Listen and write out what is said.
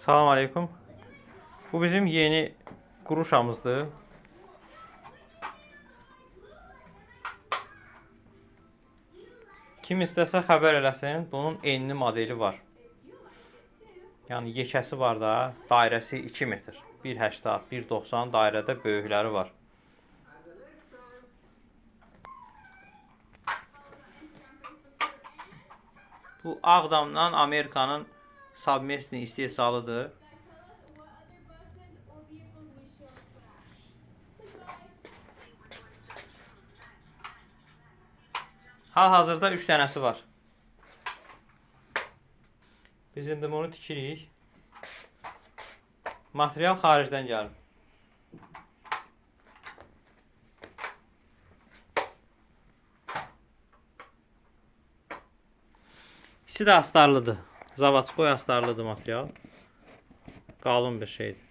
Salam aleykum. Bu bizim yeni quruşamızdır. Kim istəsə xəbər eləsin. Bunun enli modeli var. Yəni yekəsi var da, dairəsi 2 metr. 1.80, 1.90 dairədə böyükləri var. Bu Ağdamdan Amerikanın Sabmesni istehsalıdır. Hal-hazırda 3 dənəsi var. Biz indi bunu tikirik. Material xaricdən gəlir. İçi də astarlıdır. Zavodskoy astarlıdır material. Qalın bir şeydir.